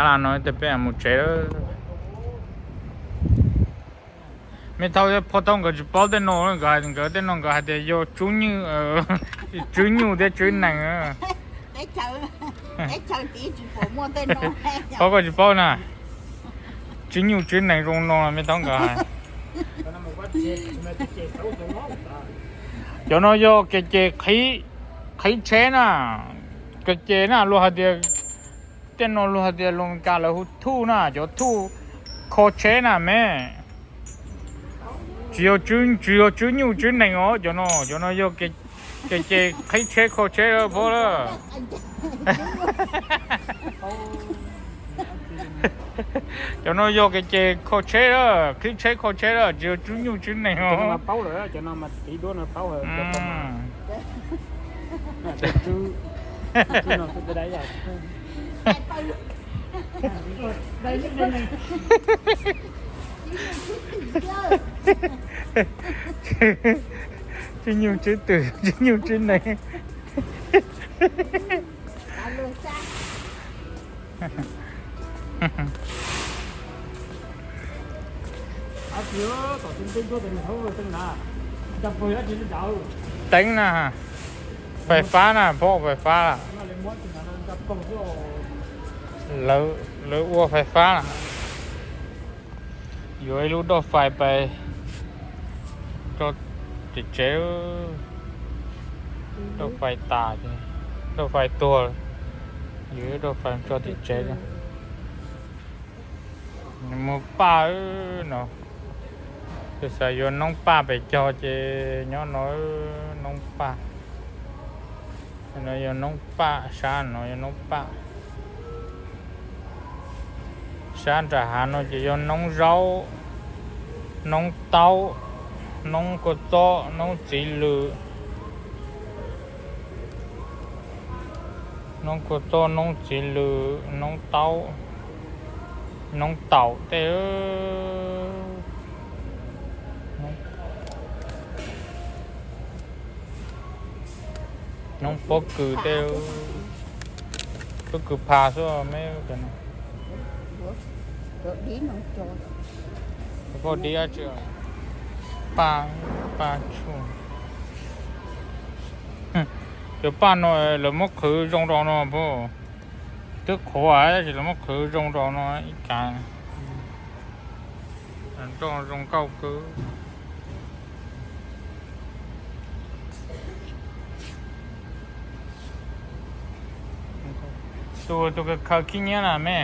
Paj no tes peb mus tsev lawm. Me thauj, phob thauj nkawd tsis paub tej no, nkawd, nkawd tej no nkawd hais tias yog tswb nyuj, tswb nyuj thiab tswb nees. Paub koj tsis paub na. Tswb nyuj tswb nees zoo no me thauj nkawd hais. Cov no yog kev ces qhib tsheb na, kev ces na, luag hais tias, tej no luag hais tias lus Meskas lawv hu thuj na, cov thuj kho tsheb na me. Tsis yog, tsis yog tswb nyuj tswb nees os cov no, cov no yog kev ces qhib tsheb kho tsheb lawm phob lawm. Cov no yog kev ces kho tsheb lawm, qhib tsheb kho tsheb lawm, tsis yog tswb nyuj tswb nees os. Tswb nyuj tswb twm, tswb nyuj tswb nees. Teeb na, fais fab na, phob fais fab lawm. Lawv ua fais fab lawm. Yuav ib lub roj fais pais tso tim tsev. Roj fais tas, roj fais tuag, yuav ib roj fais tso tim tsev. Muag paj no, tus xav yuav noob paj pem cog ces nyob no, noob paj. No yog noob paj, sab no yog noob paj. Sab nram hav no ces yog noob zaub, noob taub, noob kua txob, noob txiv lws. Noob kua txob, noob txiv lws, noob taub, noob taum tej, noob pob kws tej, pob kws pha xwb me. Paj, paj tshuaj. Cov paj no lawv muab qhwv zoo rau no pab. Twb qhuav tab sis lawv muab qhwv zoo rau no ib kav. Nroj zoo nkauj kawg. Tus, tus khaws khib nyiab na me.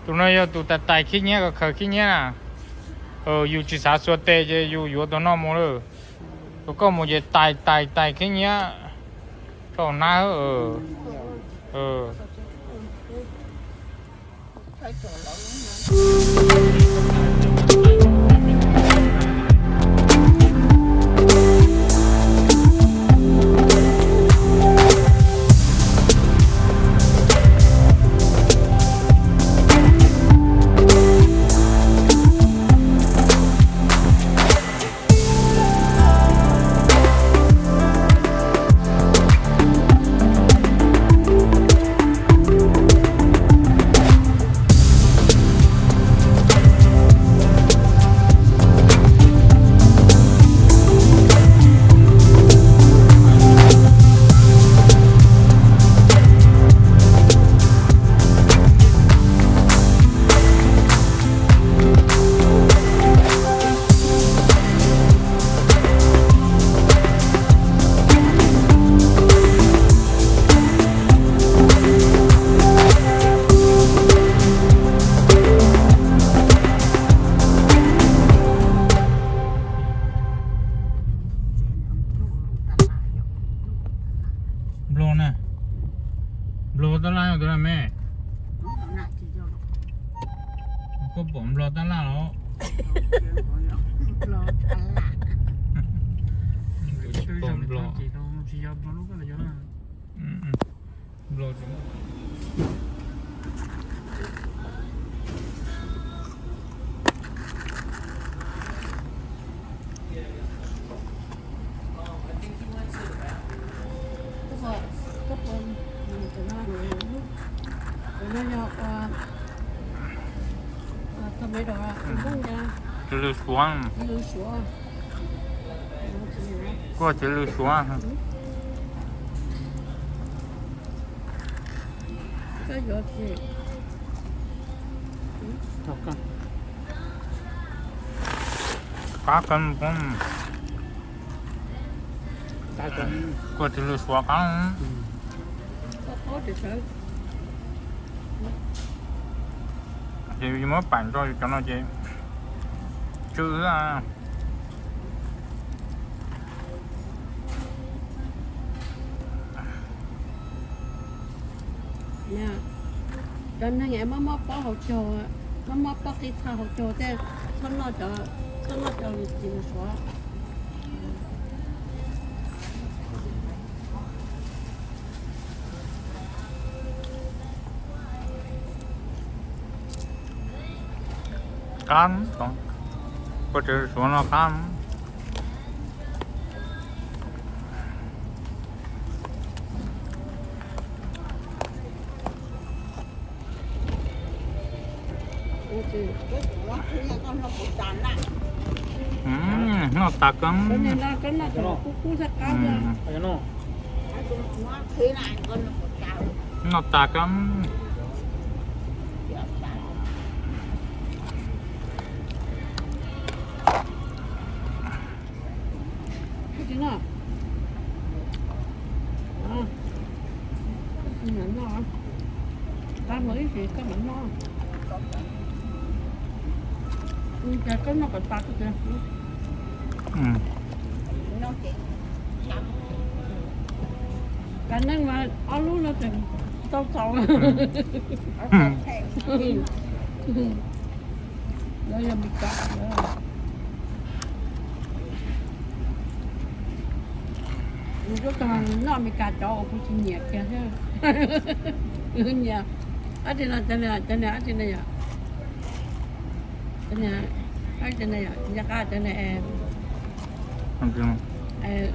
Tus no yog tus tais tais khib nyiab, khaws khib nyiab na. Yus tsis xav xuas tes ces yus yuav tus no mus lawm. Tus koj mus ces tais tais tais khib nyiab rau hnab. Nplog na, nplog tab laj tus na me. Koj pom nplog tab laj los? Nplog. Nplog. Cov no yog ua Txiv lws suav. Kuaj txiv lws suav. Qab kawg. Kuaj txiv lws suav qab. Ces muab pam tso cov no ces tsw. Cov neeg es mob mob pob hauv caug, mob mob pob qij txha hauv caug tej, txhob noj cov, txhob noj cov txiv lws suav. Qab, kuaj txiv lws suav no qab. Noj tas kawg. Noj tas kawg. Qab no ib sim koj mam noj. Cas koj noj kom tas. Kav neej mas ob lub no tseem tau txaus. Lawv yog Meskas. Kuv tuaj txog noj Meskas cov uas kuv tsis nyiam kiag thiab. Kuv nyiam dab tsi no, cov niag, cov niag dab tsi no yom. Cov niag, cov niag yom, nco qab cov niag,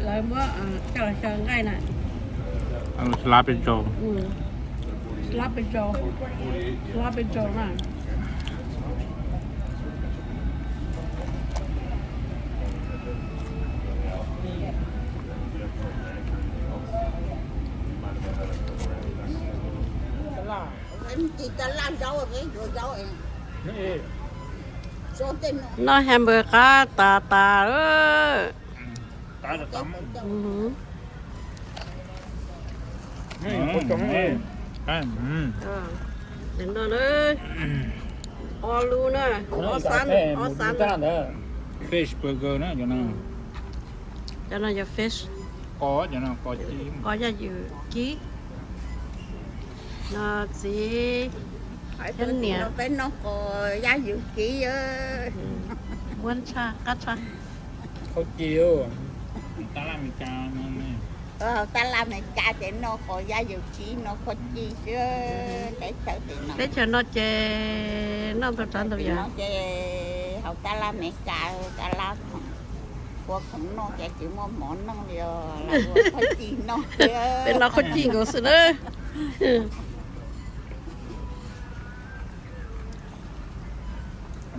lawv muab coj los xyaw nqaij na. Sloppy Joe. Sloppy Joe. Sloppy Joe na. Noj hamburger qab tas tas lawm. Ob lub na, ob xab, ob xab. Fish burger na, cov no yog fish. Qos, qos yaj ywm kib. No txiv thiab niam. Peb noj qos yaj ywm kib. Muab tshaj, qab tshaj. Qhaub ci, tab laj Amelikas no. Tab laj Amelikas ces noj qos yaj ywm kib, noj qhaub ci xwb. Teb chaws no ces noj ntau tsav ntau yam. Ces hauv tab laj Amelikas, tab laj ua khoom noj ces tsis muaj mov noj li os, ua qhaub ci noj. Peb noj qhaub ci nkaus xwb na.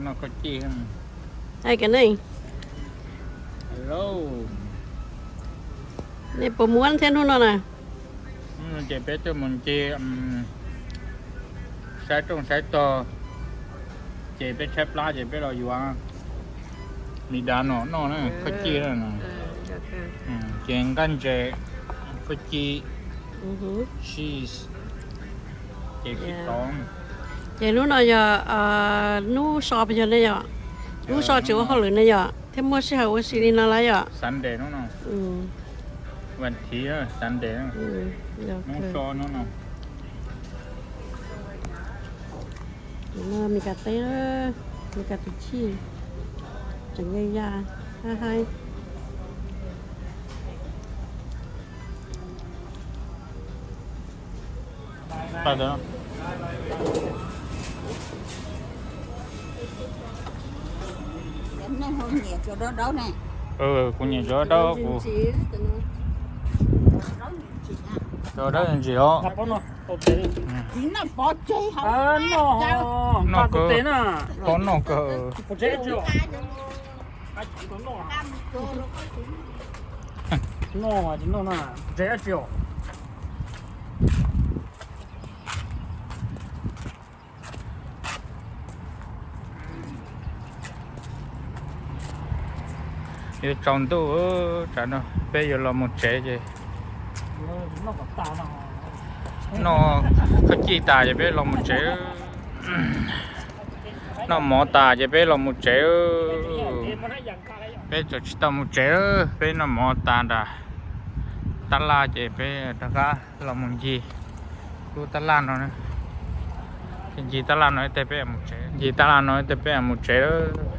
Noj qhaub ci. Hais Kav Neej, nej puas muab thiab hnub no na? Ces peb tuaj mus nce saib rooj saib tog, ces peb tshaib plab ces peb los yuav Melikas no noj na, qhaub ci na. Ces nqaij ntses, qhaub ci, cheese, ces sib tov. Ces hnub no yog hnub so puas yog ne yom? Hnub so tsis ua hauj lwm ne yom? Thiab muaj sij hawm ua si li no lawm yom? Sunday hnub no. Vas thiv Sunday. Hnub so hnub no. Meskas teb, Meskas tus chij, tseem ya ya, haib haib. Kuv nyiam cov dawb, cov dawb ntsim os. Noj kawg, pov noj kawg. Yuav tsaus ntuj, tsam no peb yuav los mus tsev ces noj khaub cij tas ces peb los mus tsev. Noj mov tas ces peb los mus tsev. Peb tseem tsis tau mus tsev, peb noj mov tas nram tab laj ces peb rov qab los mus ncig lub tab laj no. Ncig tab laj no ib teg peb mus tsev, ncig tab laj no ib teg peb mus tsev lawm.